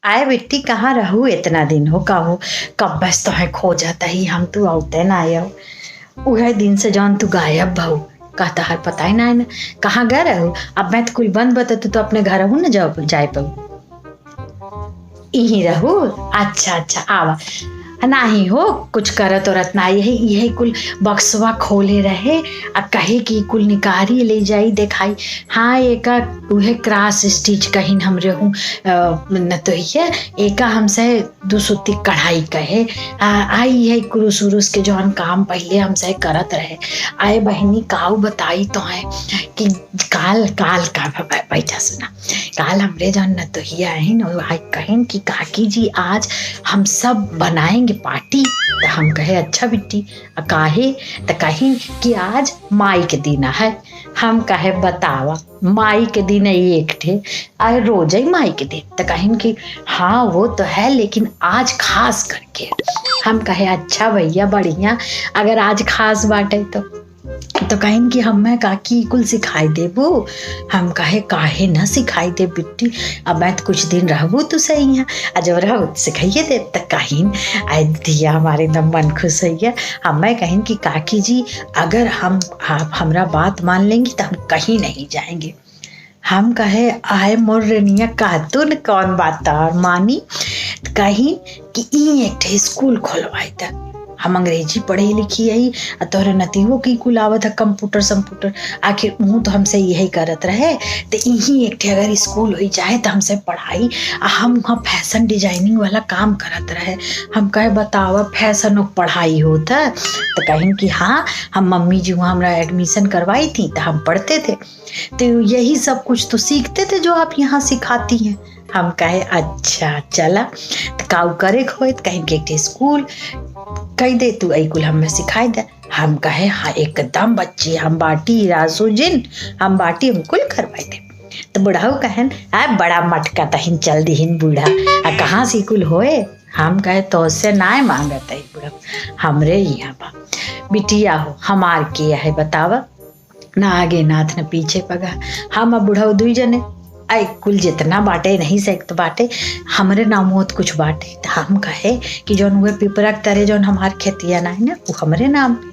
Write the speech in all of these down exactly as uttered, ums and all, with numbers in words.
आए बिट्टी, कहाँ रहू इतना दिन हो? कहू, कब्बे से तोहे खोजत ही हम, तू आवते ना आयो। उहे दिन से जौन तू गायब भऊ, का तहार पता ही ना है ना, कहाँ गए रहू? अब मैं तो कुल बंद बता, तू तो अपने घर हूँ ना जाओ, जाए पाऊ। इही रहू? अच्छा, अच्छा, आवा। नाही हो, कुछ करत औरत ना, यही, यही कुल बक्सवा खोले रहे, आ कहे कि कुल निकारी ले जाई, देखाई। हाँ, एका उहे cross stitch कहिन हमरे हूँ, अ, न तो ये, एका हमसे दू सूती कढ़ाई कहे, आ, आई है कुरुस उरुस के जौन काम पहिले हमसे करत रहे। आए बहिनी, काऊ बताई तोहे कि काल, काल का ब-, ब-, बैठा सुना। काल हमरे जौन नतोहिया आहिन, वो आई कहिन कि काकी जी, आज हम सब बनाएंगे party। त हम कहे, "अच्छा बिट्टी, आ काहे?" त कहिन कि आज माई के दिन है। हम कहे, "बतावा, माई के दिन है एक ठे, आ रोज ही माई के दिन?" त कहिन कि हाँ, वो तो है, लेकिन आज खास करके। हम कहे, "अच्छा भैया, बढ़िया, अगर आज खास बाटे तो।" तो कहिन कि हमें काकी कुल सिखाई देबू? हम कहे, "काहे ना सिखाई दे बिट्टी, अब मैं तो कुछ दिन रहबू तू सही है, आ जब रहबू तो सिखाइए दे।" तो कहिन, आए दिया हमारे एकदम मन खुश होइया। हमें कहिन कि काकी जी, अगर हम, आप हमरा बात मान लेंगी तो हम कहीं नहीं जाएंगे। हम कहे, "आए मोर रेनिया, कहतू न कौन बात और मानी?" त कहिन कि ई एक ठे स्कूल खोलवाई त। हम अंग्रेजी पढ़ी लिखी हई, आ तोहरे नतीहो की कुल आवत है computer सम्प्यूटर। आखिर ऊँ तो हमसे यही करत रहे, त इही एक ठे अगर स्कूल होई जाए त हमसे पढ़ाई, आ हम वहाँ fashion designing वाला काम करत रहे। हम कहे, "बतावा, fashion और पढ़ाई होत है?" त कहिन कि हाँ, हम मम्मी जी वहाँ हमरा admission करवाई थी, त हम पढ़ते थे। तो यही सब कुछ तो सीखते थे जो आप यहाँ सिखाती हैं। हम कहे, "अच्छा, चला।" तो काऊ करे खोए, तो कहिन कि एक ठे स्कूल कई दे तू, ऐ कुल हमें सिखाई दे। हम कहे, "हाँ, एकदम बच्ची, हम बाटी रासू जिन, हम बाटी, हम कुल करवाई दे।" तो बुढ़ऊ कहन, "आ बड़ा मटका तहिन चल दिहिन बूढ़ा, आ कहाँ से कुल होए?" हम कहे, "तो से नाय मांगत है बुढ़ऊ, हमरे यहाँ बा।" बिटिया हो, हमार के है बतावा? ना आगे नाथ न पीछे पगा। हम अब बुढ़ऊ दुई जने, आई कुल जितना बाटे नहीं सकत बाटे, हमरे नाम होत कुछ बाटे। त हम कहे कि जौन उहे पिपरा के तरे जौन हमार खेतिया ना है ना, वो हमरे नाम पे है।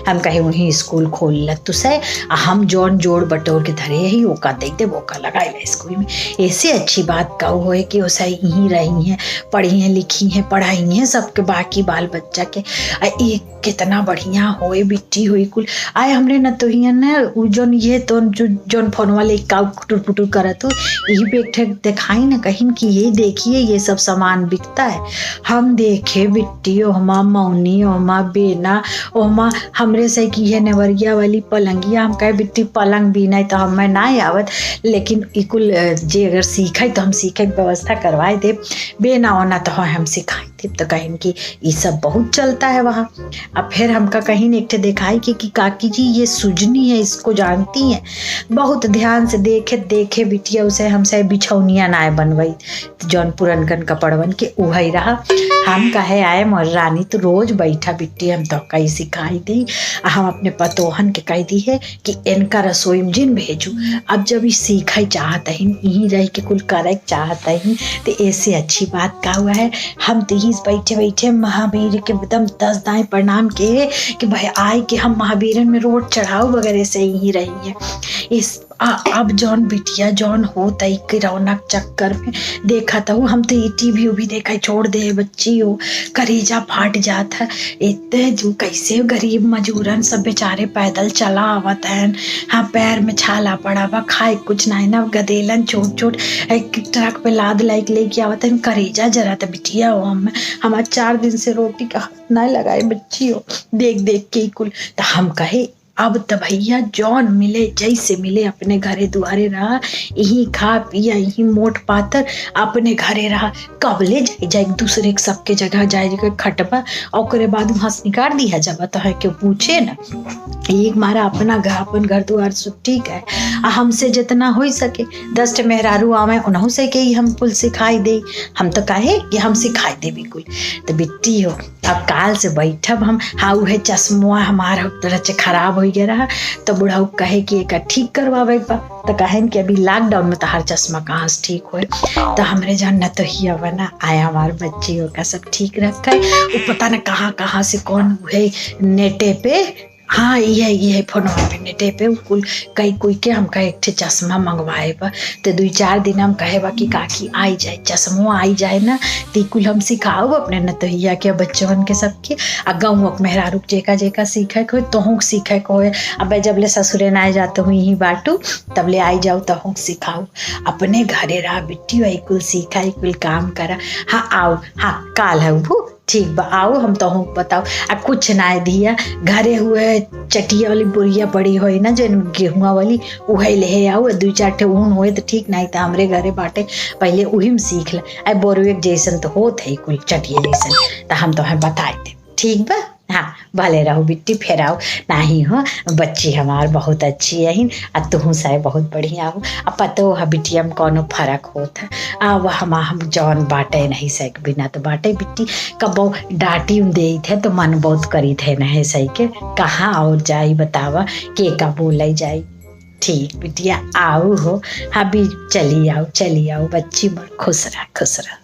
हम कहे वहीं स्कूल खोल ल तू से, आ हम जौन जोड़ बटोर के धरे ही ओका दे दे, ओका लगाई ले स्कूल में। ऐसे अच्छी बात का होए कि ओसे यहीं रही हैं, पढ़ी हैं, लिखी हैं, पढ़ाई हैं सबके बाकी बाल बच्चा के। आ एक कितना बढ़िया होए बिट्टी होई कुल। आए हमरे नतोहिया ने उ जौन ये तो जो, जौन फोन वाले का कुटुर पुटुर करत हो, यही पे एक ठे देखाई न कहिन कि ये देखिए ये सब सामान बिकता है। हम देखे बिट्टी, ओहमा मौनी, ओहमा बेना, ओहमा हमरे से कि ये नेवरिया वाली पलंगिया, हम कहे बिट्टी पलंग बीना तो हमें ना आवत, लेकिन ई कुल, अ, जे अगर सीखे तो हम सीखे के व्यवस्था करवाए देब। बेना ओना तो हम सिखाई देब। तो कहिन कि ई सब बहुत चलता है वहाँ। अब फिर हमका कहिन एक ठे देखाई कि, कि काकी जी ये सुजनी है, इसको जानती हैं? बहुत ध्यान से देखे, देखे बिटिया उसे हमसे बिछौनिया नाय बनवाई, तो जौन पुरनकन कपड़वन के उहई रहा। हम कहे आए मोर रानी, तू रोज बैठा बिट्टी, हम तो कई सिखाई दी। आ हम अपने पतोहन के कह दी है कि इनका रसोई में जिन भेजू। अब जब ई सीखे चाहत हइन, यहीं रह के कुल करे के चाहत हइन, तो ऐसे अच्छी बात का हुआ है? हम तो यहीं बैठे बैठे महावीर के एकदम दस दाएं प्रणाम के कि भाई आए के हम महावीरन में रोट चढ़ाऊ वगैरह से यहीं रही है। इस आ, अब जौन बिटिया जौन होत है कि रौनक चक्कर में देखत हूँ, हम तो ई टीवी उवी देखा छोड़ दे बच्ची हो, करेजा फाट जात है। इतने जो कैसे गरीब मजूरन सब बेचारे पैदल चला आवत हैं, हाँ, पैर में छाला पड़ा बा, खाए कुछ नाई ना, गदेलन छोट छोट एक ट्रक पे लाद लाइक लेके आवत हैं, करेजा जरत बिटिया हो। हम हमार चार दिन से रोटी का हाथ नाई लगाए बच्ची हो, देख देख के कुल। तो हम कहे अब त भैया जौन मिले जैसे मिले अपने घरे दुआरे रहा, यहीं खा पिया, यहीं मोट पातर अपने घरे रहा। कबले जाए जाए एक दूसरे के सबके जगह जाए जाए खटबा, ओकरे बाद वहाँ से निकाल दिया जब तो है क्यों पूछे ना। एक मारा अपना घर, अपन घर दुआर सुट्टी का है, आ हमसे जितना हो सके दस ठे मेहरारू आवे उन्हों से के ही हम कुल सिखाई दे। हम तो कहे कि हम सिखाई दे बिल्कुल। तो बिट्टी हो, अब काल से बैठब हम, हाँ, उहे चश्मवा हमार रच खराब हो गया रहा, तो बुढ़ऊ कहे कि एका ठीक करवावे के बा। तो कहेन कि अभी lockdown में तहार चश्मा कहाँ से ठीक होए? तो हमरे जान नतोहिया बा ना, आया हमार बच्ची, ओका सब ठीक रखे। वो पता न कहाँ कहाँ से कौन उहे नेटे पे, हाँ, इहे, इहे फोनवा पे नेटे पे उ कुल कई कोई के हमका एक ठे चश्मा मंगवाए बा। ते दुई चार दिन हम कहे बा कि काकी आई जाए, चश्मो आई जाए ना, ती कुल हम सिखाऊ अपने नतोहिया के, बच्चवन के सबके। आ गाँव के मेहरारू के जेका जेका सीखे के होए, तोहूँ के सीखे के होए। अब जब ले ससुरे ना जात हुई ही बाटू, तब ले आई जाऊ, तोहूँ के सिखाऊ। अपने घरे रहा बिट्टी, वही कुल सीखा, ई कुल काम करा। हाँ, आओ, हाँ, काल है वो, ठीक बा, आओ, हम तोहूँ के बताओ। आ कुछ ना है धिया, घरे हुए चटिया वाली बोरिया पड़ी होई ना, जो गेहुआ वाली, उहे ले आओ। दुई चार ठे ऊन होए तो ठीक, नहीं तो हमरे घरे बाटे, पहले उही में सीख ले। आ बोरुए के जैसन तो होत है कुल चटिया जैसन, तो हम तोहे बताए दे, ठीक बा? हाँ, भले रहो बिट्टी, फेर आओ। नाही हो, बच्ची हमार बहुत अच्छी अहिन, आ तुहूँ से बहुत बढ़िया हो। आ पतो है बिटिया में कौनो फर्क होत है? आ वह हम, हम जौन बाटे नहीं से एक बिना तो बाटे बिट्टी, कबो डांटी देत है तो मन बहुत करीत है नहीं सही के, कहाँ और जाई बतावा, के का बोले जाई। ठीक बिटिया, आओ हो, अभी चली आओ, चली आओ बच्ची मोर, खुश रह, खुश रह।